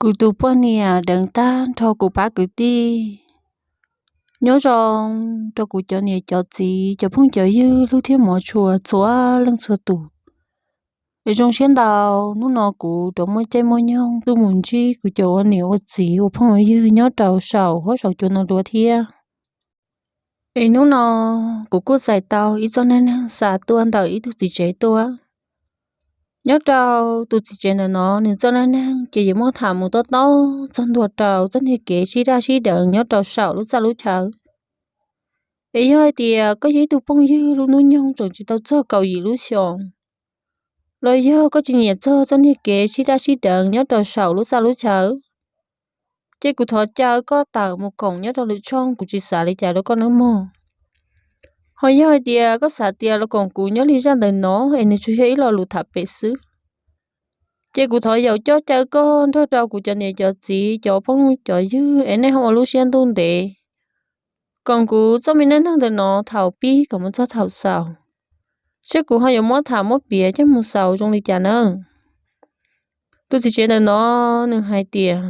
Kuv tus poj niam deev tag nrho kuv pab kwv tij, nyob zoo rau kuv cov niam cov txiv, cov phooj cov ywg, hlub thiab hmov tshua txhua leej txhua tus. Es zoo siab ntau, hnub no kuv rov muaj caij muaj nyoog tuaj mus ntsib kuv cov ua niam ua txiv ua phooj ua ywg nyob rau saum huab saum cua no dua thiab. Es hnub no kuv kuj txais tau ib txoj neej neeg xa tuaj ntawm ib tug txiv tsev tuaj. Nyob rau tus txiv tsev ntawm no, nws txoj neej neeg ces yuav muab tham mus tob tob txog ntua rau txoj niag kev sib daj sib deev nyob rau saum lub txaj lub chaw. Es yog hais tias koj yog ib tug phooj ywg lub hnub nyoog tseem tsis tau txog kaum yim lub xyoos, los yog koj tsis nyiam txog txoj niag kev sib daj sib deev nyob rau saum lub txaj lub chaw, ces kuv thov caw koj tawm mus koom nyob rau lwm tshooj, kuv tsis xav li cas rau koj nawb mog. Ho yog hais tias koj xav tias los koom kuv nyob li zaj ntawm no es nws tsuas yog ib lo lus tham pem xwb, ces kuv thov yaum coj caw koj nrog rau kuv cov niam cov txiv, cov phooj cov ywg es nej ho ua lub siab ntuj ntev koom kuv txoj me neej neeg ntawm no thaum pib kom mus txog thaum xaus, seb kuv ho yuav muab tham muab piav coj mus xaus zoo li cas nawb. Tus txiv tsev ntawm no nws hais tias,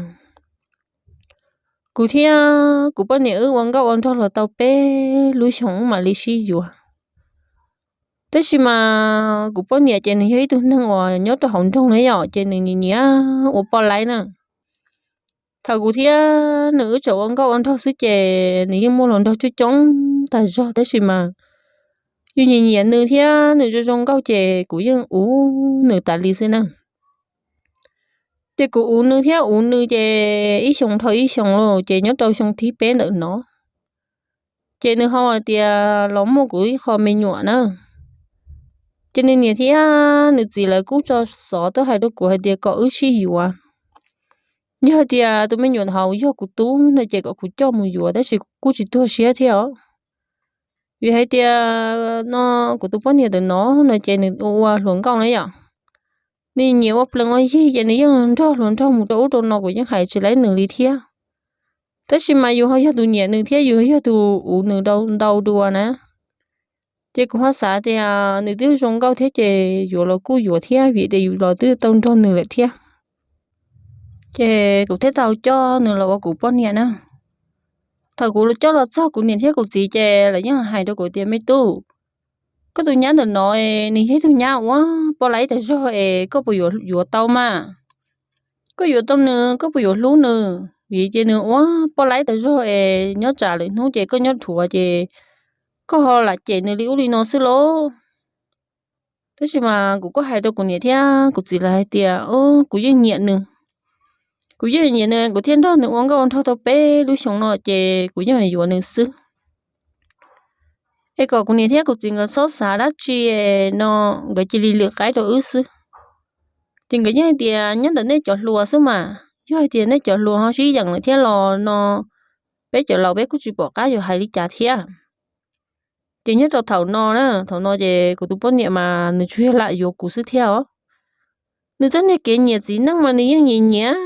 kuv thiab kuv poj niam wb ua nkauj ua nraug los tau peb lub xyoos wb mam li sib yuav. Tab sis mas kuv poj niam ces nws yog ib tug neeg uas nyob rau hauv nroog na yom, ces nws nyiam nyiam ua poj laib na. Thaum kuv thiab nws wb tseem ua nkauj ua nraug xwb ces nws yeej muaj hluas nraug coob coob tag zog, tab sis mas yus nyiam nyiam nws thiab nws zoo zoo nkauj ces kuv yeej uv nws tas li xwb na. Ces kuv uv nws thiab uv nws ces ib xyoo dhau ib xyoo los ces nyob rau xyoo thib peb ntawm no, ces nws ho hais tias los muaj kuv ib qho me nyuam na. Ces nws niam thiab nws txiv lawv kuj tso xov tuaj hais rau kuv hais tias kom wb sib yuav. Yog hais tias tus me nyuam hauv yog kuv tub no ces kom kuv coj mus yuav, tab sis kuv kuj tsis tuag siab thiab os. Vim hais tias no kuv tus poj niam ntawm no no ces nws ua ua hluas nkauj na yom. Nws nyiam ua plees ua yig ces nws yeej nrog hluas nraug mus rau ub rau no, kuv yeej hais tsis laib nws li thiab. Tab sis mas yus ho yog tus nyiam nws thiab yus yog tus uv nws ntau dua na. Ces kuv ho xav tias nws twb zoo nkauj thiab ces yuav los kuj yuav thiab, vim tias yus los twb tau nrog nws lawm thiab. Ces kuv thiaj tau coj nws los ua kuv poj niam na. Thaum kuv coj los txog kuv niam thiab kuv txiv ces lawv yeej hais rau kuv tias, me tub, koj tus nyab ntawm no nws yog ib tug nyab ua poj laib tas zog es koj puas yuav tau mas? Koj yuav tau nws koj puas yuav hlub nws? Vim ces nws ua poj laib tas zog es nyob tsam lwm hnub ces koj nyob dhuav ces koj ho lam cem nws li ub li no xwb lauj. Tab sis mas kuv kuj hais rau kuv niam thiab kuv txiv lawv hais tias, o, kuv yeej nyiam nws. Kuv yeej nyiam nws, kuv thiaj nrog nws ua nkauj ua nraug tau peb lub xyoo no ces kuv yeej yuav nws xwb. Es kom kuv niam thiab kuv txiv nkawd txhob xav dab tsi no, nkawd cia li lwm qaib rau wb xwb. Ces nkawd yeej hais tias nyob ntawm nej cov hluas xwb mas, yog hais tias nej cov hluas ho sib yeem lawm thiab los no, peb cov laus peb kuj tsis pom qab yuav hais li cas thiab. Ces nyob rau thaum no na, thaum no ces kuv tus poj niam mas nws tsuas yog lam yuav kuv xwb thiab os. Nws txoj niag kev nyiam txiv neej mas nws yeej nyiam nyiam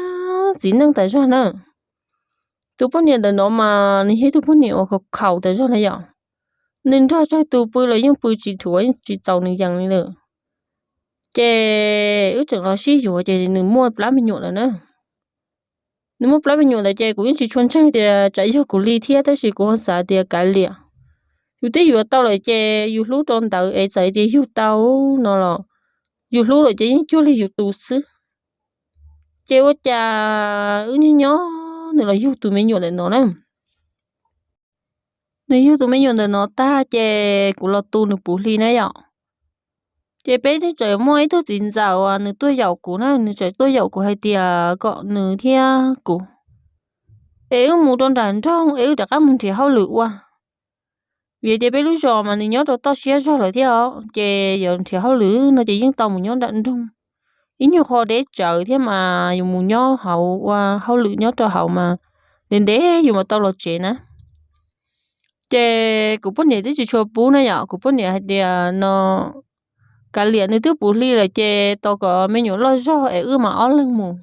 txiv neej tas zog na. Tus poj niam ntawm no mas nws yog ib tug poj niam uas khaus khaus tas zog na yom. Nws nrog tsawg tus pw los yeej pw tsis thuav, yeej tsis txaus nws yees li lawm. Ces wb tseem los sib yuav ces nws muaj plab me nyuam lawm na. Nws muaj plab me nyuam lawm ces kuv yeej tsis tshua ntseeg tias tsam yog kuv li thiab, tab sis kuv ho xav tias kav liam, yus twb yuav tau lawm ces yus hlub rau ntawd es txawm tias yug tau no los yus hlub lawm ces yeej cuag li yus tus xwb. Ces ua cas wb nyob nyob nws los yug tus me nyuam ntawm no na. Nws yug tus me nyuam ntawm no tag ces kuv los tu nws puv hli na yom. Ces peb tseem muaj ib tug txiv ntxawm uas nws tuaj yaum kuv na, nws tseem tuaj yaum kuv hais tias kom nws thiab kuv es wb mus rau nram nroog es wb rov qab mus nrhiav hauj lwm ua. Vim tias peb lub zos mas nws nyob rau toj siab zog lawm thiab os, ces yuav nrhiav hauj lwm no ces yeej tau mus nyob nram nroog. Ib nyuag qho deb tsawv thiab mas yus mus nyob hauv ua hauj lwm nyob rau hauv mas ntev ntev yus mam tau los tsev na. Ces kuv poj niam twb tsis tshua pub na yom, kuv poj niam hais tias no kav liam nws twb puv hli lawm ces tos kom me nyuam loj zog es wb mam ob leeg mus.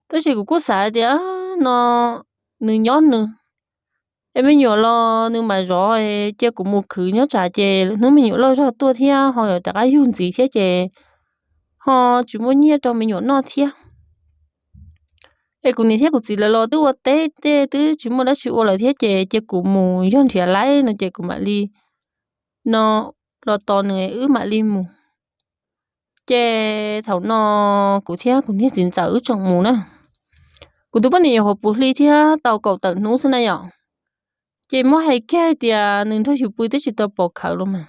Tab sis kuv kuj xav tias no nws nyob nws, es me nyuam los nws mam zov, cia kuv mus khwv nyob tsam ces lwm hnub me nyuam loj zog tuaj thiab ho yuav rov qab yug ntxiv thiab ces ho tsis muaj nyiaj rau me nyuam noj thiab. Es kuv niam thiab kuv txiv lawv los twb ua teb tej twb tsis muaj dab tsi ua lawm thiab ces cia kuv mus yog nrhiav laib no ces kuv mam li no los tos nws wb mam li mus. Ces thaum no kuv thiab kuv niag txiv ntxawm wb tseem mus na. Kuv tus poj niam nyuam qhuav puv hli thiab tau kaum tawm hnub xwb na yom. Ces muab hais kiag hais tias nws nrog yus pw twb tsis tau pom khawv los mas.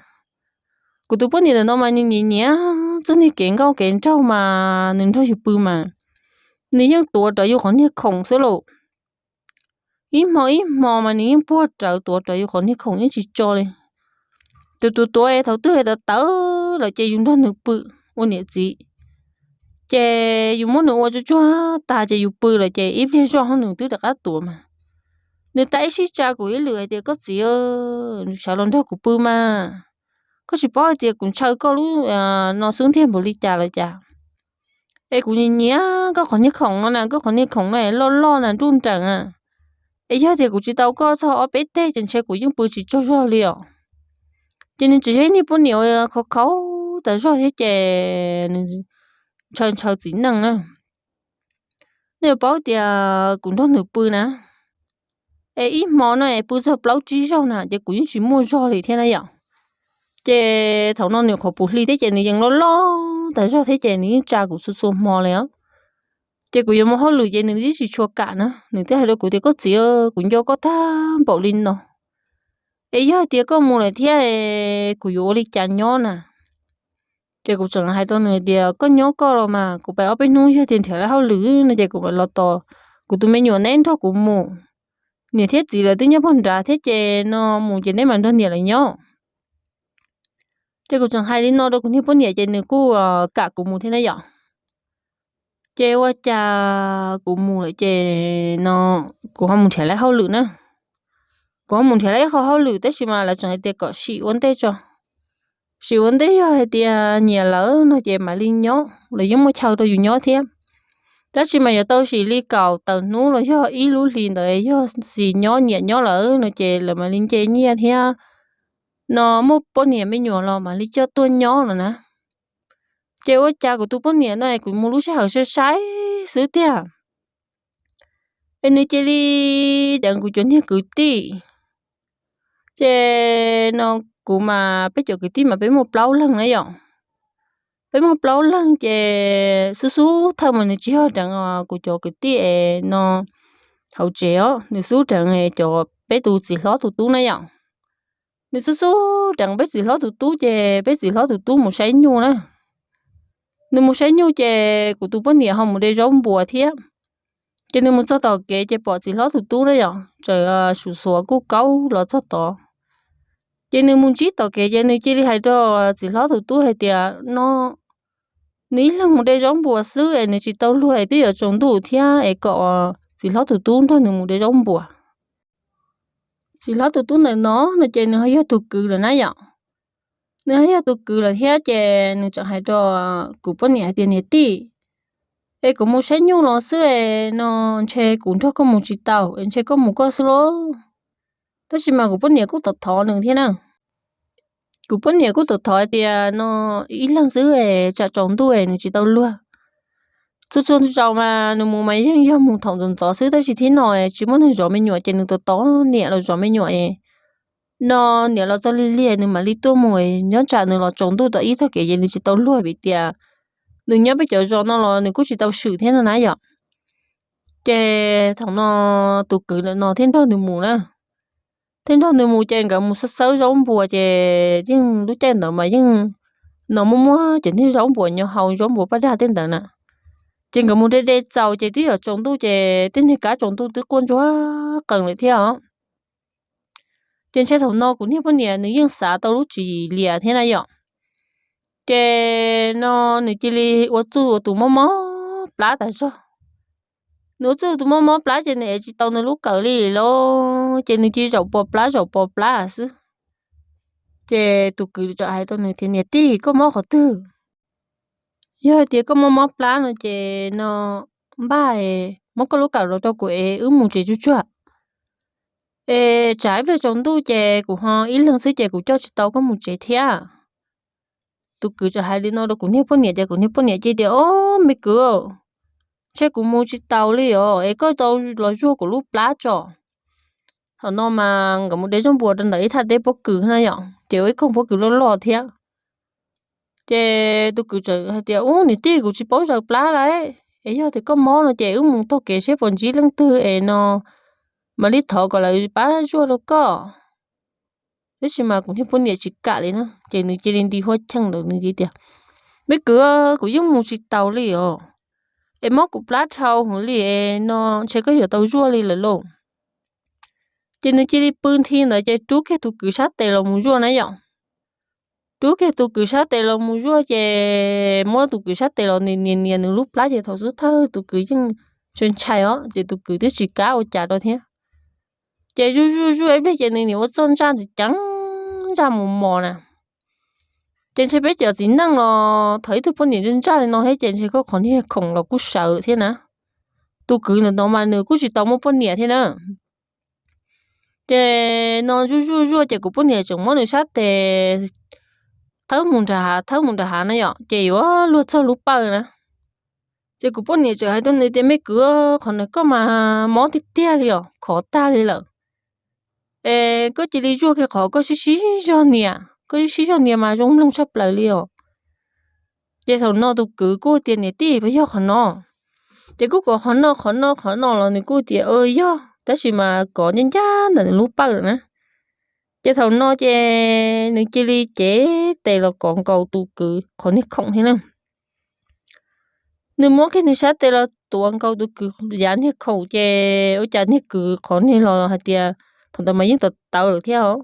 Kuv tus poj niam ntawm no mas nws nyiam nyiam txog niag kev nkauj kev nraug mas nws nrog yus pw mas nws yeej tuav rawv yus qhov niag khoom xwb lauj. Ib hmo ib hmo mas nws yeej puag rawv tuav rawv yus qhov niag khoom yeej tsis tso li. Tus tuav tuav es thaum twg tawv tawv lawm ces yus nrog nws pw ua niam txiv. Ces yus muab nws ua tsuag tsuag tag ces yus pw lawm ces ib pliag zoj ho nws twb rov qab tuav mas. Nws tab ib sib tsa kuv ib lwm hais tias koj txiv, sawv los nrog kuv pw mas. Koj tsis paub hais tias kuv ntshaw koj lub no xub ntiag npaum li cas los cas. Es kuv nyiam nyiam koj qhov niag khoom no na, koj qhov niag khoom no loj loj na nruj nreem na. Es yog tias kuv tsis tau koj txog ob peb teg ces ntshe kuv yeej pw tsis tsaug zog li os. Ces nws tseem yog ib niag poj niam khov khaum tas zog thiab ces nws ntshaw ntshaw txiv neej na. Nej yuav paub tias kuv nrog nws pw na, es ib hmo no es pw txog plaub tsib zaug na ces kuv yeej tsis muaj zog li thiab na yom. Ces thaum no nws qhuav puv hli thiab ces nws yeej loj loj tas zog thiab ces nws yeej tsa kuv txhua txhua hmo li os. Ces kuv yuav mus hauj lwm ces nws twb tsis tshua kam na, nws twb hais rau kuv tias koj txiv, kuv nco koj tag npaum li no. Es yog hais tias koj mus lawm thiab kuv yuav ua li cas nyob na? Ces kuv tseem hais rau nws tias koj nyob koj los mas kuv pais ob peb hnub yog tias nrhiav lawv hauj lwm no ces kuv mam los tos kuv tus me nyuam neb nrog kuv mus. Niam thiab txiv lawv twb nyob pog nrad thiab ces no mus ces neb mam nrog niam lawv nyob. Ces kuv tseem hais li no rau kuv niag poj niam ces nws kuj kam kuv mus thiab na yom. Ces ua cas kuv mus lawm ces no kuv ho mus nrhiav lawv hauj lwm na. Kuv ho mus nrhiav lawv ib qho hauj lwm tab sis mas lawv tseem hais tias kom sim ua ntej tso. Sim ua ntej yog hais tias nyiam lawm no ces mam li nyob, lawv yeej muaj chaw rau yus nyob thiab. Tab sis mas yuav tau sim li kaum tawm hnub los yog ib lub hlis ntawd yog xis nyob nyiam nyob lawm no ces lawv mam li nce nyiaj thiab no muaj poj niam me nyuam los mam li coj tuaj nyob no na. Ces ua cas kuv tus poj niam no kuv mus lub sij hawm sai sai xwb tiag. Es nws cia li deev kuv cov niag kwv tij. Ces no kuv mas peb cov kwv tij mas peb muaj plaub leeg na yom. Peb muaj plaub leeg ces xub xub thawj mas nws tsis yog deev kuv cov kwv tij es no hauv tsev os, nws xub deev cov peb tus txiv hlob tus tub na yom. Nws xub xub deev peb txiv hlob tus tub ces peb txiv hlob tus tub mus saib nyuj na. Nws mus saib nyuj ces kuv tus poj niam ho mus de zaub npuas thiab. Ces nws mus txog tom kev ces pom txiv hlob tus tub na yom, tseem suv xuav kuj kaub los txog tod. Ces nws mus ntsib tom kev ces nws cia li hais rau txiv hlob tus tub hais tias no nws ib leeg mus de zaub npuas xwb es nws tsis tau luag es twb yuav tsaus ntuj thiab es kom txiv hlob tus tub nrog nws mus de zaub npuas. Txiv hlob tus tub ntawm no no ces nws ho yog tus kwv lawm na yom. Nws ho yog tus kwv lawm thiab ces nws tseem hais rau kuv poj niam hais tias niam tij, es kuv mus saib nyuj los xwb es no ntshe kuv nrog koj mus tsis tau es ntshe koj mus koj xwb lauj. Tab sis mas kuv poj niam kuj thov thov nws thiab na. Kuv poj niam kuj thov thov tias no ib leeg xwb es tsam tsaus ntuj es nws tsis tau luag. Txhua txhua zaus mas nws mus mas yeej yog mus thaum ntxov ntxov xwb tab sis thib no tsis muaj neeg zov me nyuam ces nws tos tos niam los zov me nyuam. No niam los txog lig lig nws mam li tuaj mus, nyob tsam nws los tsaus ntuj tom ib tog kev ces nws tsis tau luag vim tias nws nyob peb cov zos no los nws kuj tsis tau swm thiab no na yom. Ces thaum no tus kwv ntawm no thiaj nrog nws mus na. Thiaj nrog nws mus ces nkawd mus xawb xawb zaub npuas ces yeej lub caij ntawd mas yeej no muaj muaj cov niag zaub npuas nyo hau zaub npuas paj daj tej ntawd na. Ces nkawd mus de de txaus ces twb yuav tsaus ntuj ces tej niag kab tsaus ntuj twb quaj ntsuag qees lawm thiab os. Ces ntshe thaum no kuv niag poj niam nws yeej xav tau lub tswv yim liam thiab na yom. Ces no nws cia li ua txuj ua tus mob mob plab tas zog. Nws ua txuj ua tus mob mob plab ces nws ev tsis tau nws lub kawm li lauj, ces nws cia li zaum pos plab zaum pos plab xwb. Ces tus kwv txawm hais rau nws tias niam tij, koj mob qhov twg? Yog hais tias koj mob mob plab no ces no npaj muab koj lub kawm los rau kuv ev wb mus tsev tsuag tsuag. Es tsam ib pliag tsaus ntuj ces kuv ho ib leeg xwb ces kuv coj tsis tau koj mus tsev thiab. Tus kwv txawm hais li no rau kuv niag poj niam ces kuv niag poj niam cia li tias, o, me kwv, ntshe kuv mus tsis taus li os, es koj tau los zuaj kuv lub plab tso. Thaum no mas nkawd mus de zaub npua rau ntawm ib thaj teb pob kws na yom, ces ua ib koog pob kws loj loj thiab. Ces tus kwv txawm hais tias, Ub, niam tij, kuv tsis paub zaws plab lawm, es yog tias koj mob no ces wb mus taug kev seb puas ntsib leej twg es no mam li thov kom lawv pab zuaj rau koj. Tab sis mas kuv niag poj niam tsis kam li na, ces nws cia li nti huab cheej lawm, nws cia tias, Me kwv, kuv yeej mus tsis taus li os, es mob kuv plab dhau hwv li es no ntshe koj yuav tau zuaj li lawm lauj. Ces nws cia li pw nthi ntawd ces rub kiag tus kwv sab tes los mus zuaj na yom. Rub kiag tus kwv sab tes los mus zuaj ces muab tus kwv sab tes los nias nias nias nws lub plab ces thaum xub thawj tus kwv yeej ntshai ntshai os, ces tus kwv twb tsis kam ua cas rau thiab. Ces zuj zuj zuaj ib pliag ces nws nim ua txoj ntsaj ntxim ceev, ntsaj mos mos na. Ces ntshe peb cov txiv neej los thaum ib tug poj niam ntsaj ntsaj li no thiab ces ntshe koj qhov niag khoom los kuj sawv lawm thiab na. Tus kwv ntawm no mas nws kuj tsis tau muaj poj niam thiab na. Ces no zuj zuj zuaj ces kuv poj niam tseem muab nws sab tes thawb mus nram hav, thawb mus nram hav na yom, ces yuav luag txog lub pawj na. Ces kuv poj niam tseem hais rau nws tias, Me kwv, qhov no koj mas mob tiag tiag li os, khov tag li lawm. Es koj cia li zuaj kiag qhov koj sib sib zog nias, koj sib sib zog nias mas zoo mloog tshaj plaws li os. Ces thaum no tus kwv kuj tias, Niam tij, puas yog qhov no? Ces kuj kov qhov no qhov no qhov no los nws kuj tias, Yog, tab sis mas kov ncaj ncaj ntawm nws lub pawj lawm na. Ces thaum no ces nws cia li cev tes los kov nkaus tus kwv qhov niag khoom thiab na. Nws muab kiag nws sab tes los tuav nkaus tus kwv yav niag khoom ces ua cas niag kwv qhov niag los hais tias, thaum ntawd mas yeej tawv tawv lawm thiab os.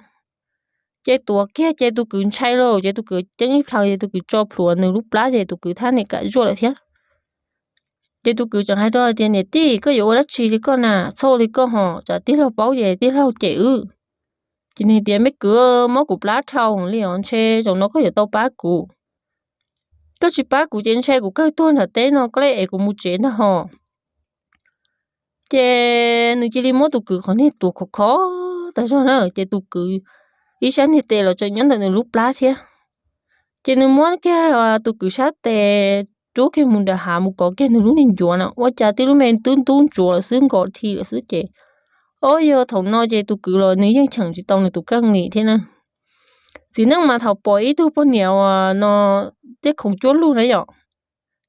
Ces tuav kiag ces tus kwv ntshai lauj, ces tus kwv ceeb ib plhaw ces tus kwv tso plhuav nws lub plab ces tus kwv thiaj li kam zuaj lawm thiab. Ces tus kwv tseem hais rau tias, Niam tij, koj yuav ua dab tsi li koj na, txhob ua li koj ho, tsam tij laug paub ces tij laug cem wb. Ces nws tias, Me kwv, mob kuv plab dhau li os, ntshe zaum no koj yuav tau pab kuv. Koj tsis pab kuv ces ntshe kuv kawg tuag nram teb no, koj lam ev kuv mus tsev ntag ho. Ces nws cia li muab tus kwv qhov niag tuav khov khov tas zog na, ces tus kwv ib sab niag tes los tseem nyob ntawm nws lub plab thiab. Ces nws muab kiag tus kwv sab tes rub kiag mus nram hav mus kov kiag nws lub niag ncuav na, ua cas tib lub me twb ntub ntsuav lawm xwb, nkos dhi lawm xwb ces, o, yog thaum no ces tus kwv los nws yeej cheem tsis tau nws tus kheej li thiab na. Txiv neej mas thaum pom ib tug poj niam uas no tej khoom cuab lug na yom,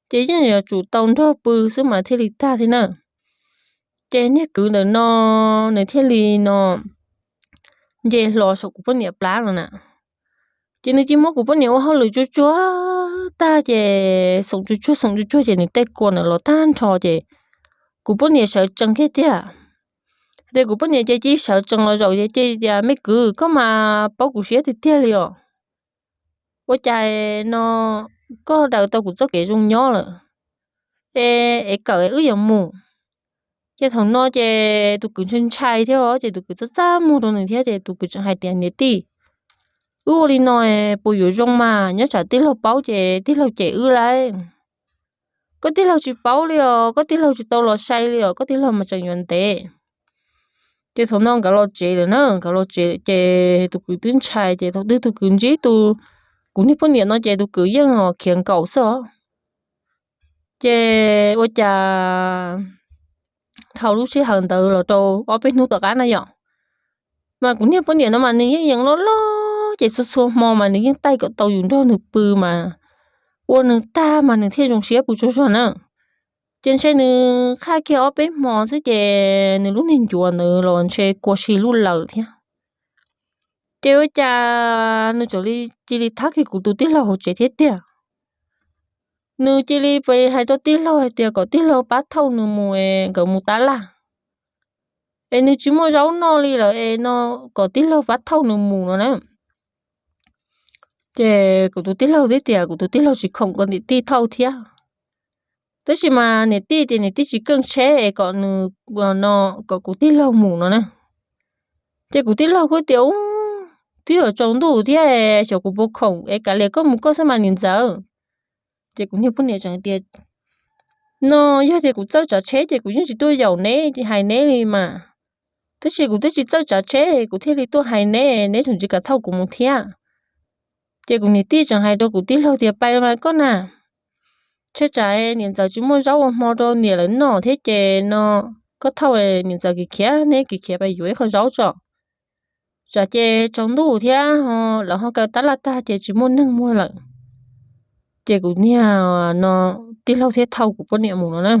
ces yeej yuav tsum tau nrog pw xwb mas thiaj li tag thiab na. Ces niag kwv ntawm no nws thiaj li no nce hlo saum kuv poj niam plab no na. Ces nws cia muab kuv poj niam ua hauj lwm tsuag tsuag tag ces xoom tsuag tsuag xoom tsuag tsuag ces nws tej kua ntawd los tag nrho ces kuv poj niam sawv tsees kiag tiag. Ces kuv poj niam ces cia sawv tsees los zaum ces cia tias, Me kwv, koj mas paub kuv siab tiag tiag li os. Ua cas no koj daws tau kuv txoj kev zoo nyob lawm, es es kawm wb yuav mus. Ces thaum no ces tus kwv ntshai ntshai thiab os, ces tus kwv txaj txaj muag rau nws thiab ces tus kwv tseem hais tias, Niam tij, wb ua li no puas yuav zoo mas, nyob tsam tij laug paub ces tij laug cem wb lauj. Koj tij laug tsis paub li os, koj tij laug tsis tau los sai li os, koj tij laug mas tseem yuav ntev. Ces thaum no nkawd los tsev lawm na, nkawd los tsev ces tus kwv twb ntshai ces thaum twg tus kwv ntsib tus, kuv niag poj niam no ces tus kwv yeej khiav nkaum xwb os. Ces ua cas thaum lub sij hawm ntawd los rau ob peb hnub tom qab na yom, mas kuv niag poj niam no mas nws yeej yees loj loj ces txhua txhua hmo mas nws yeej taij kom tau yus nrog nws pw mas ua nws tag mas nws thiaj zoo siab pw tsaug zog na. Ces ntshe nws qhaj kiag ob peb hmo xwb ces nws lub niag ncuav ntawd los ntshe kua si lub lawm thiab. Ces ua cas nws txawm li cia li thab kiag kuv tus tij laug hauv tsev thiab tiag. Nws cia li pes hais rau tij laug hais tias kom tij laug pab thauj nws mus es nkawd mus tab laj, es nws tsis muaj zaub noj li lawm es no kom tij laug pab thauj nws mus no na. Ces kuv tus tij laug twb tias kuv tus tij laug tsis khoom kom niam tij thauj thiab. Tab sis mas niam tij tias niam tij tsis keej tsheb es kom nws no kom kuv tij laug mus no na. Ces kuv tij laug kuj tias, Ub, twb yuav tsaus ntuj thiab, xyov kuv puas khoom es kav liam koj mus koj xwb mas niam ntxawm. Ces kuv niag poj niam tseem tias, No yog tias kuv txawj tsav tsheb ces kuv yeej tsis tuaj yaum neb hais neb li mas. Tab sis kuv twb tsis txawj tsav tsheb kuv thiaj li tuaj hais neb, neb tseem tsis kam thauj kuv mus thiab. Ces kuv niam tij tseem hais rau kuv tij laug tias, Pais mas koj na, Tsam niam ntxawm tsis muaj zaub ua hmo rau niam lawv noj thiab ces no koj thauj niam ntxawm kiv khiav, neb kiv khiav pais yuav ib qho zaub tso. Tsam ces tsaus ntuj thiab lawv ho kaw tab laj tag ces tsis muaj neeg muag lawm. Ces kuv niag no tij laug thiaj thauj kuv poj niam mus no na.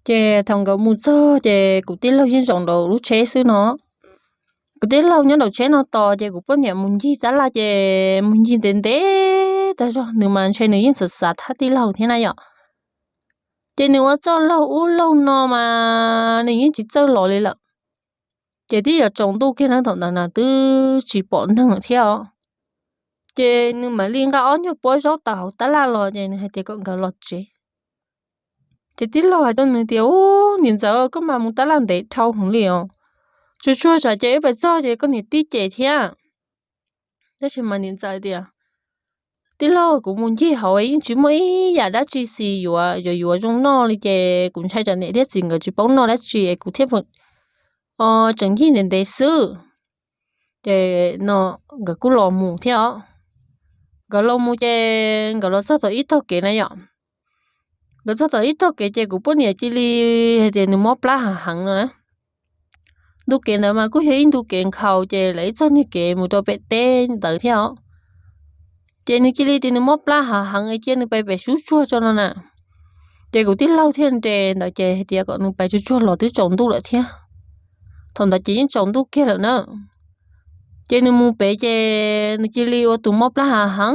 Ces thaum nkawd mus txog ces kuv tij laug yeej zaum nraum lub tsheb xwb no. Kuv tij laug nyob nraum tsheb no tos ces kuv poj niam mus ncig tab laj ces mus ncig ntev ntev tag zog, nws mas ntshe nws yeej xav xav thab tij laug thiab na yom. Ces nws ua txuj laug ub laug no mas nws yeej tsis txawj los li lawm. Ces twb yuav tsaus ntuj kiag na, thaum ntawd na twb tsis pom neeg lawm thiab os. Ces nws mam li nqa ob nyuag pob zaub tawm hauv tab laj los ces nws hais tias kom nkawd los tsev. Ces tij laug hais rau nws tias, Ub, niam ntxawm, koj mas mus tab laj ntev dhau heev li os. Tsuag tsuag tsam ces wb pais txog ces koj niam tij cem thiab. Tab sis mas niam ntxawm tias, Tij laug, kuv mus ncig hauv es yeej tsis muaj ib yam dab tsi xis yuav yuav yuav zoo noj li ces kuv ntshai tsam niam thiab txiv nkawd tsis paub noj dab tsi es kuv thiaj tseem ncig ntev ntev xwb. Ces no nkawd kuj los mus thiab os. Nkawd los mus ces nkawd los txog tom ib tog kev na yom. Nkawd txog tom ib tog kev ces kuv poj niam cia li hais tias nws mob plab hav heev no na. Ntu kev ntawd mas kuj yog ib ntu kev nkhaus ces lawv ib txog niag kev mus rau pem teb ntawd thiab os. Ces nws cia li tias nws mob plab hav heev es cia nws pais pem sub tsuag tso no na. Ces kuv tij laug thiaj nres ntawd ces hais tias kom nws pais tsuag tsuag los twb tsaus ntuj lawm thiab. Thaum ntawd ces yeej tsaus ntuj kiag lawm na. Ces nws mus pem ces nws cia li ua tus mob plab hav heev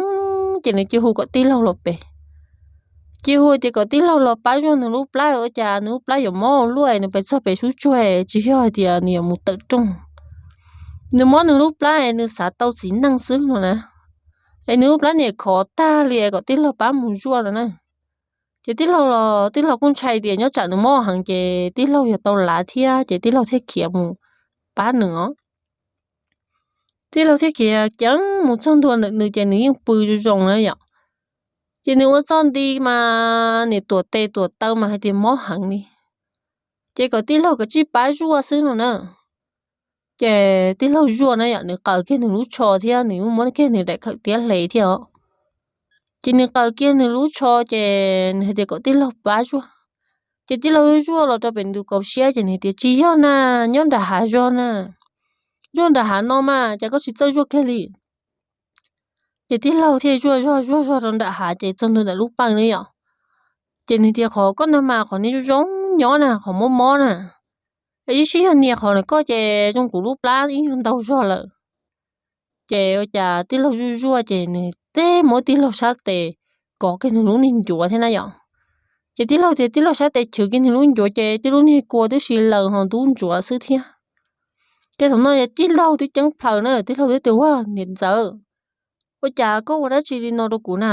ces nws cia hu kom tij laug los pem. Cia hu tias kom tij laug los pab zuaj nws lub plab, ua cas nws lub plab yuav mob luaj es nws pais txog pem sub tsuag es tsis yog hais tias nws yuav mus tawm rooj. Nws mob nws lub plab es nws xav tau txiv neej xwb no na. Es nws lub plab niam khov tag li es kom tij laug pab mus zuaj no na. Ces tij laug los tij laug kuj ntshai tias nyob tsam nws mob heev ces tij laug yuav tau lav thiab ces tij laug thiaj khiav mus pab nws os. Tij laug thiaj khiav ceev mus txog ntua ntawm nws ces nws yeej pw zoo zoo na yom. Ces nws ua txuj nti mas niam tuam tes tuam taw mas hais tias mob heev li. Ces kom tij laug kav tsij pab zuaj xwb no na. Ces tij laug zuaj na yom, nws qaws kiag nws lub tsho thiab nws muab kiag nws daim khawm tiab hle thiab os. Ces nws qaws kiag nws lub tsho ces nws hais tias kom tij laug pab zuaj. Ces tij laug zuaj los rau pem ntu kaus siab ces nws tias, Tsis yog na, nyob nram hav zog na. Zuaj nram hav no mas cas koj tsis txawj zuaj kiag li. Ces tij laug thiaj zuaj zog zuaj zog rau nram hav ces txog ntua ntawm lub pawg ne yom. Ces nws tias, Qhov koj nag mas qhov niag zoo zoo nyob na, qhov mob mob na. Es ib sij yog nias qhov ntawm koj ces zoo kuv lub plab ib nyuag ntau zog lawm. Ces ua cas tij laug zuaj zuaj ces nws teb muab tij laug sab tes kov kiag nws lub niag ncuav thiab na yom. Ces tij laug tias tij laug sab tes chwv kiag nws lub ncuav ces tij lub niag kua twb si laws ho ntub ntsuav xwb thiab. Ces thaum no tij laug twb ceeb plhaws na, tij laug twb tias, Ua niam ntxawm, ua cas koj ua dab tsi li no rau kuv na?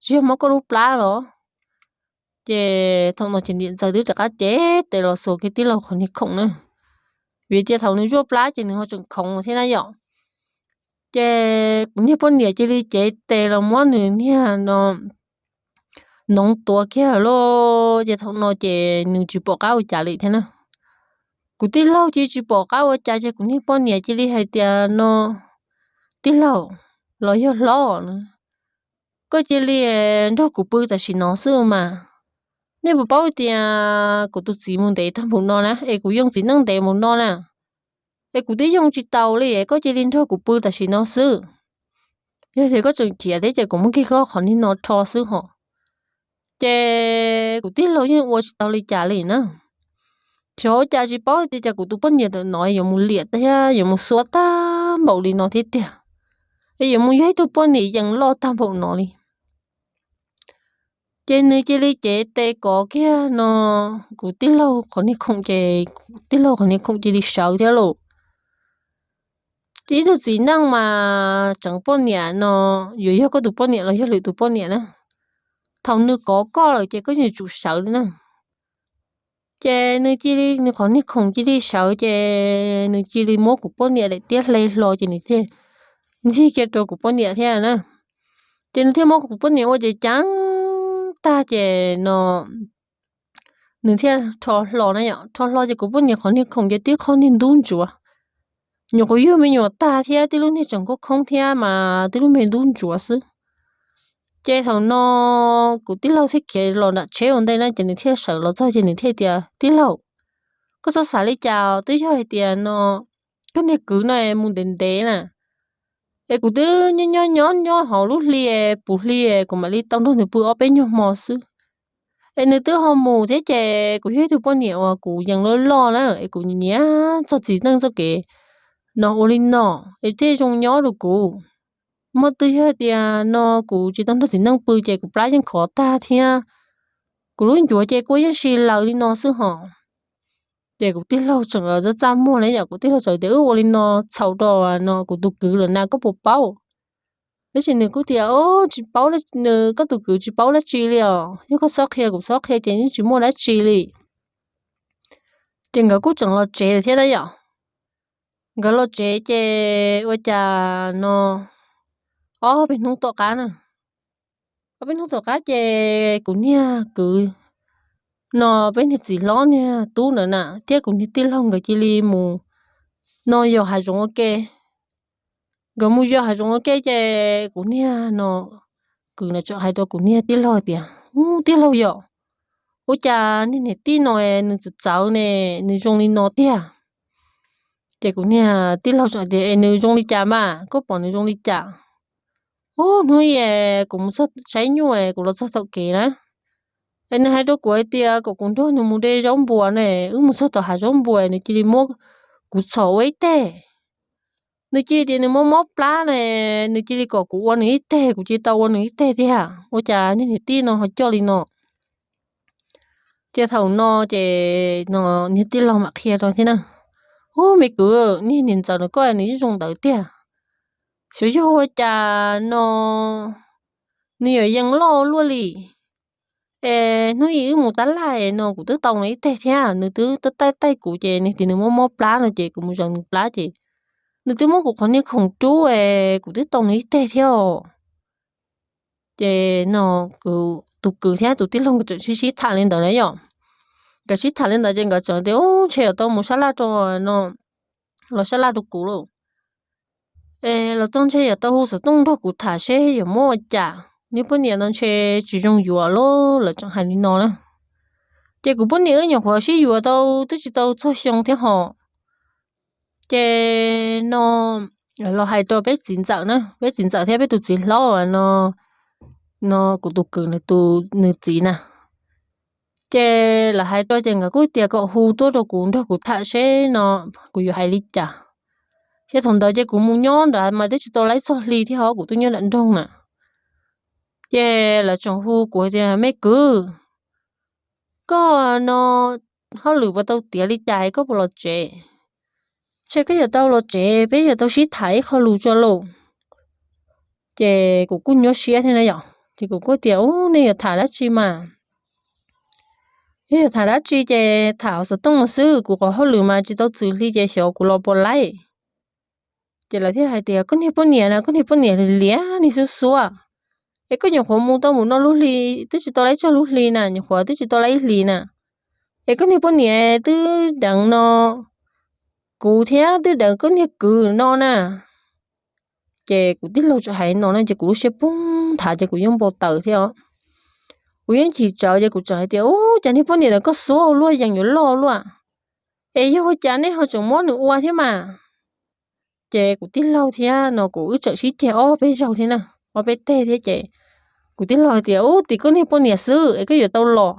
Tsis yog mob koj lub plab los? Ces thaum no ces niam ntxawm twb rov qab cev tes los xuas kiag tij laug qhov niag khoom na. Vim tias thaum nws zuaj plab ces nws ho tseem khoov thiab na yom. Ces kuv niag poj niam cia li cev tes los muab nws niag no noov tuav kiag lauj. Ces thaum no ces nws tsis pom qab ua cas li thiab na. Kuv tij laug cia li tsis pom qab ua cas ces kuv niag poj niam cia li hais tias no, Tij laug los yog hlob na, koj cia li nrog kuv pw tam sim no xwb mas. Nej puas paub tias kuv tus txiv mus ntev tag npaum no na, es kuv yoo txiv neej ntev npaum no na, es kuv twb yoo tsis taus li, koj cia li nrog kuv pw tam sim no xwb. Yog tias koj tseem khiav thiab ces kuv muab kiag koj qhov niag no rho xwb hos. Ces kuv tij laug yeej ua tsis tau li cas li na. Xyov ua cas tsis paub tias cas kuv tus poj niam ntawm no yuav mus liam thiab yuav mus xuab tag npaum li no thiab tiag, es yuav mus yog ib tug poj niam yees loj tag npaum no li. Ces nws cia li cev tes kov kiag no kuv tij laug qhov niag khoom ces kuv tij laug qhov niag khoom cia li sawv thiab lauj. Ces ib tug txiv neej mas tseem poj niam no, yuav yog koj tus poj niam los yog lwm tus poj niam na, thaum nws kov koj lawm ces koj yeej tsum sawv li na. Ces nws cia li, nws qhov niag khoom cia li sawv ces nws cia li muab kuv poj niam daim tiab hle hlo ces nws thiaj ncig kiag rau kuv poj niam thiab na. Ces nws thiaj muab kuv poj niam ua ceev ceev tag ces no nws thiaj rho hlo na yom, rho hlo ces kuv poj niam qhov niag khoom ces tib qho niag ntub ntsuav. Nyuam qhuav yug me nyuam tag thiab tib lub niag tseem khoob khoob thiab mas tib lub me ntub ntsuav xwb. Ces thaum no kuv tij laug thiaj khiav los nram tsheb ua ntej na, ces nws thiaj sawv los txog ces nws thiaj tias, Tij laug, koj txhob xav li cas, twb yog hais tias no koj niag kwv no mus ntev ntev na, es kuv twb nyob nyob nyob nyob hauv lub hli, puv hli, kuv mam li tau nrog nws pw ob peb nyuag hmo xwb. Es nws twb ho mus thiab ces kuv yog ib tug poj niam uas kuv yees loj loj na, es kuv nyiam nyiam txog txiv neej txoj kev no ua li no, es thiaj zoo nyob rau kuv. Hmo twg yog tias no kuv tsis tau nrog txiv neej pw ces kuv plab yeej khov tag thiab kuv lub ncuav ces kuj yeej si laws li no xwb hos. Ces kuv tij laug tseem txaj txaj muag na yom, kuv tij laug tseem tias, Wb ua li no txhaum rau no kuv tus kwv lawm na, koj puas paub? Tab sis nws kuj tias, Tsis paub, nws, koj tus kwv tsis paub dab tsi li os, yog koj txhob qhia kuv txhob qhia ces yeej tsis muaj dab tsi li. Ces nkawd kuj tseem los tsev lawm thiab na yom. Nkawd los tsev ces ua cas no ob peb hnub tom qab na, ob peb hnub tom qab ces kuv niag kwv no peb niag txiv hlob niag tub ntawd na thiab kuv niag tij laug nkawd cia li mus no yos hav zoov ua ke. Nkawd mus yos hav zoov ua ke ces kuv niag no kwv na tseem hais rau kuv niag tij laug tias, Ub, tij laug yom, ua cas niag niam tij no nws txawv txawv ne, nws zoo li no tiag? Ces kuv niag tij laug tseem tias, Es nws zoo li cas mas, koj pom nws zoo li cas? Ub, hnub ib kuv mus txog saib nyuj, kuv los txog thaum kev na, es nws hais rau kuv hais tias kom kuv nrog nws mus de zaub npua ne. Wb mus txog tom hav zaub npua nws cia li muab kuv txhom ua ib teg. Nws cia li tias nws mob mob plab ne, nws cia li kom kuv ua nws ib teg, kuv cia li tau ua nws ib teg tiag. Ua cas niag niam tij no ho coj li no? Ces thaum no ces no niag tij laug mam qhia rau thiab na, Ub, me kwv, niag niam ntxawm no koj nws yeej zoo ntawd tiag. Xyov yog ua cas no nws yuav yees loj luaj li. Es hnub ib wb mus tab laj no kuv twb tau nws ib teg thiab, nws twb taij taij kuv ces nws tias nws mob mob plab no ces kuv mus zaws nws plab ces nws twb muab kuv qhov niag khoom rub es kuv twb tau nws ib teg thiab os. Ces no kuv tus kwv thiab tus tij laug nkawd tseem sib sib tham li ntawd na yom. Nkawd sib tham li ntawd ces nkawd tseem tias, Ub, ntshe yuav tau mus sab laj rau no, los sab laj rau kuv lauj. Es los txog ntshe yuav tau hu xov tooj nrog kuv tham seb yuav muab ua cas, niag poj niam no ntshe tsis zoo yuav lauj, lawv tseem hais li no na. Ces kuv poj niam wb nyuam qhuav sib yuav tau twb tsis tau txog xyoo thiab hos. Ces no los hais rau peb txiv ntxawm na, peb txiv ntxawm thiab peb tus txiv hlob no, no kuv tus kwv nws tus nws txiv na. Ces lawv hais rau ces nkawd kuj tias kom hu tuaj rau kuv nrog kuv tham seb no kuv yuav hais li cas. Ces thaum ntawd ces kuv mus nyob nrad mas twb tsis tau laib txog hli thiab hos, kuv twb nyob nram nroog na. Ces lawv tseem hu kuv tias, Me kwv, koj no hauj lwm puas tau tiav li cas es koj puas los tsev? Ntshe koj yuav tau los tsev, peb yuav tau sib tham ib qho lus tso lauj. Ces kuv kuj nyuaj siab thiab na yom, ces kuv kuj tias, Ub, nej yuav tham dab tsi mas? Yog yuav tham dab tsi ces tham hauv xov tooj no xwb, kuv qhov hauj lwm mas tsis tau txwm hli ces xyov kuv los puas laib. Ces lawv thiaj hais tias, Koj niag poj niam na, koj niag poj niam liam liam niag xub xuab, es koj nyuam qhuav mus tau mus no lub hli, twb tsis tau laib txog lub hli na, nyuam qhuav twb tsis tau laib ib hlis na, es koj niag poj niam twb deev no kuv thiab twb deev koj niag kwv no na. Ces kuv tij laug tseem hais no na ces kuv lub siab poob nthav ces kuv yeej npau taws thiab os. Kuv yeej chim tsawv ces kuv tseem hais tias, Ub, cas niag poj niam ntawd koj xuab luaj yees yuav loj luaj, es yog ua cas nej ho tseem muab nws ua thiab mas? Ces kuv tij laug thiab no kuv wb tseem sib ceg ob peb zaug thiab na, ob peb teg thiab ces kuv tij laug hais tias, Ub, tim koj niag poj niam xwb es koj yuav tau los.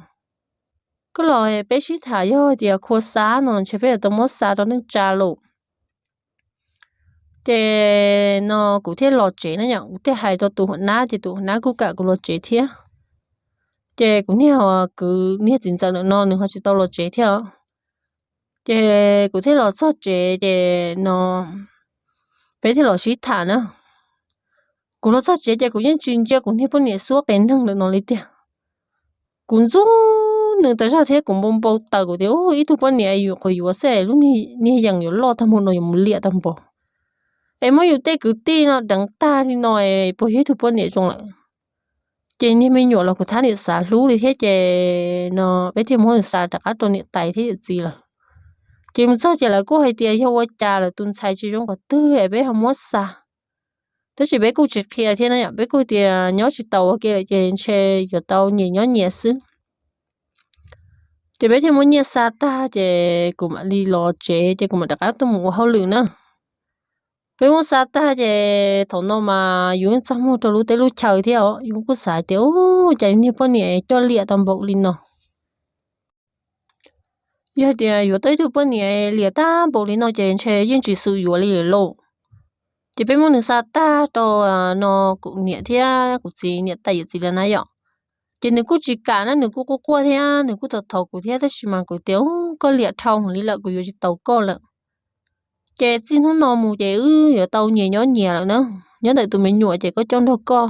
Koj los peb sib tham, yog tias khua xa no ntshe peb yuav tau muab xa rau neej tsa lauj. Ces no kuv thiaj los tsev na yom, kuv thiaj hais rau tus huam nab ces tus huam nab kuj kam kuv los tsev thiab. Ces kuv niag kwv niag txiv ntxawm ntawm no nws ho tsis tau los tsev thiab os. Ces kuv thiaj los txog tsev ces no peb thiaj los sib tham na. Kuv los txog tsev ces kuv yeej tsis ntsia kuv niag poj niam xuab qev neeg ntawm no li tiag. Kuv ntxub nws tas zog thiab kuv npau npau taws, kuv tias, Ub, ib tug poj niam yuav qhuav yuav xwb, lub niag yees yuav loj tag npaum no, yuav mus liam tag npaum, es muab yus tej kwv tij no deev tag li no es puas yog ib tug poj niam zoo lawm? Ces niag me nyuam los kuv thab niam xav hlub li thiab ces no peb thiaj muab nws xa rov qab rau niam tais thiab yawm txiv lawm. Ces mus txog ces lawv kuj hais tias yog ua cas lawv tus ntxhais tsis zoo qhov twg es peb ho muab xa. Tab sis peb kuj tsis qhia thiab na yom, peb kuj tias nyob tsis tau ua ke lawm ces ntshe yuav tau nyias nyob nyias xwb. Ces peb thiaj muab nyiaj xa tag ces kuv mam li los tsev ces kuv mam rov qab tuaj mus ua hauj lwm na. Peb muab xa tag ces thaum no mas yus yeej txaj muag rau lub teb lub chaw thiab os, yus kuj xav tias u, cas yus niag poj niam coj liam tau npaum li no. Yog tias yuav tau ib tug poj niam liam tag npaum li no ces ntshe yeej tsis xum yuav li lawm lauj. Ces peb muab nws xa tag rau no kuv niam thiab kuv txiv niam tais yawm txiv lawv na yom. Ces nws kuj tsis kam na, nws kuj quaj quaj thiab nws kuj thov thov kuv thiab, tab sis mas kuv tias u, koj liam dhau heev li lawm, kuv yuav tsis tau koj lawm. Ces txij hnub no mus ces wb yuav tau nyias nyob nyias lawm na. Nyob ntawm tus me nyuam ces koj coj nrog koj,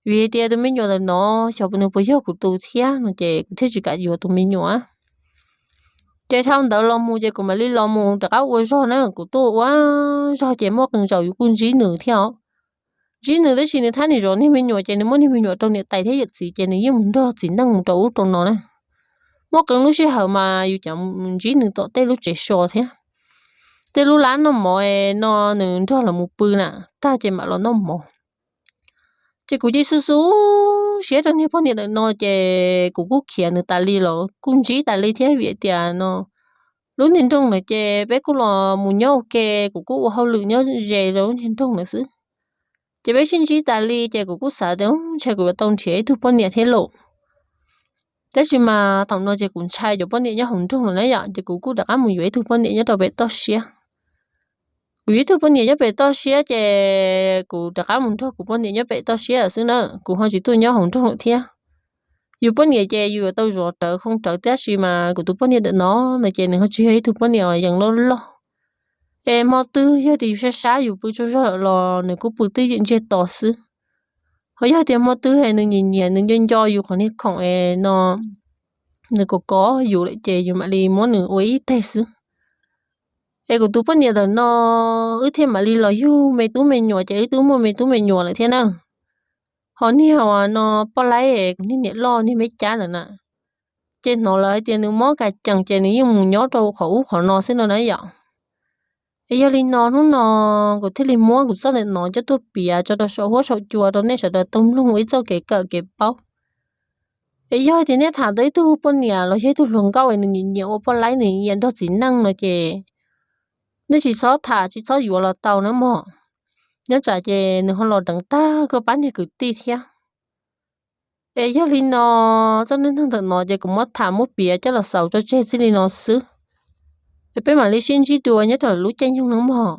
vim tias tus me nyuam ntawm no xyov nws puas yog kuv tus thiab no ces kuv thiaj tsis kam yuav tus me nyuam. Ces dhau ntawd los mus ces kuv mam li los mus rov qab ua zog na, kuv tuaj ua zog ces muaj qee zaus yus kuj ntsib nws thiab os. Ntsib nws tab sis nws thab nws zov niag me nyuam ces nws muab niag me nyuam rau niam tais thiab yawm txiv ces nws yeej mus nrog txiv neej mus rau ub rau no na. Muaj qee lub sij hawm mas yus cov ntsib nws tom tej lub tsev so thiab. Tej lub lab noj mov no nws nrog los mus pw na, tag ces mam los noj mov. Ces kuv cia xub xub siab rau niag poj niam ntawm no ces kuv kuj khiav nws tas li los kuj ntsib tas li thiab vim tias no lub niag nroog lawm ces peb kuj los mus nyob ua ke, kuv kuj ua hauj lwm nyob ze rau lub niag nroog lawm xwb. Ces peb sib ntsib tas li ces kuv kuj xav tias ntshe kuv yuav tau nrhiav ib tug poj niam thiab lauj. Tab sis mas thaum no ces kuv ntshai cov poj niam nyob hauv nroog lawm na yom, ces kuv kuj rov qab mus yuav ib tug poj niam nyob rau pem toj siab. Kuv yuav ib tug poj niam nyob pem toj siab ces kuv rov qab mus nrog kuv poj niam nyob pem toj siab lawm xwb na, kuv ho tsis tuaj nyob hauv nroog lawm thiab. Yus poj niam ces yus yuav tau zov rawv khoo rawv, tab sis mas kuv tus poj niam ntawm no no ces nws ho tsis yog ib tug poj niam uas yees loj loj. Es hmo twg yog tias yus sab sab yus pw tsaug zog lawm los nws kuj pw twj ywm ntsiag to xwb. Ho yog tias hmo twg nws nyiam nyiam nws nco nco yus qhov niag khoom es no nws kov kov yus lawm ces yus mam li muab nws ua ib teg xwb. Es kuv tus poj niam ntawm no wb thiaj mam li los yug me tub me nyuam ces wb twb muaj me tub me nyuam lawm thiab na. Ho niag uas no poj laib kuv niag niam loj niag me cab ntawd na, ces hnov lawv hais tias nws mob kas cees ces nws yeej mus nyob rau qhov ub qhov no xwb no na yom. Es yog li no hnub no kuv thiaj li muab kuv txoj ntawm no coj tuaj piav tso rau saum huab saum cua rau nej sawv daws tau mloog ua ib txoj kev kawm kev paub. Es yog tias nej tham tau ib tug poj niam los yog ib tug hluas nkauj es nws nyiam nyiam ua poj laib, nws nyiam nrog txiv neej no ces nej tsis txhob tham tsis txhob yuav los tau na mog. Nyob tsam ces nws ho los deev tag koj pab niag kwv tij thiab. Es yog li no, txoj neej neeg ntawm no ces kuv muab tham muab piav coj los xaus tso tseg txij li no xwb. Es peb mam li sib ntsib dua nyob rau lub caij nyoog no mog.